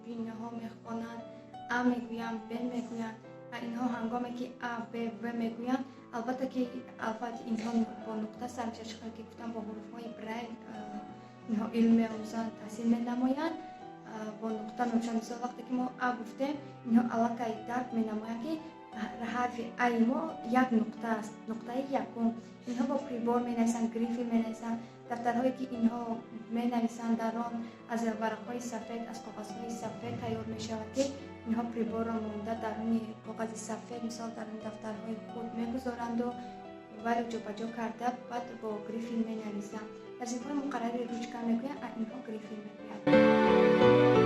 хубӣ инҳо мехонанд, А мегӯянд, Б мегӯянд. Инҳо ҳангоме ки А, Б, В мегӯянд, албатта ки алфавити инҳо бо нуқта сар мешавад. Чӣ ки гуфтам, бо ҳуруфҳои Брайл инҳо илм меомӯзанд, таҳсил менамоянд, бо нуқта мебошанд. Мисол, вақте ки мо А гуфтем, инҳо аллакай дарк менамоянд, ки ҳарфи Аи мо як нуқта аст, нуқтаи якум. Инҳо бо прибор менависанд, грифель менависанд. Дафтарҳое ки инҳо менависанд, дар он аз варақҳои сафед, аз коғазҳои сафед тайёр мешавад, ки инҳо приборро монда даруни коғази сафед, мисол, даруни дафтарҳои худ мегузоранду вайро ҷобаҷо карда, баъд бо грифель менависанд. Дар синфҳои муқаррарӣ ручка мегӯянд, а инҳо грифель мегӯянд.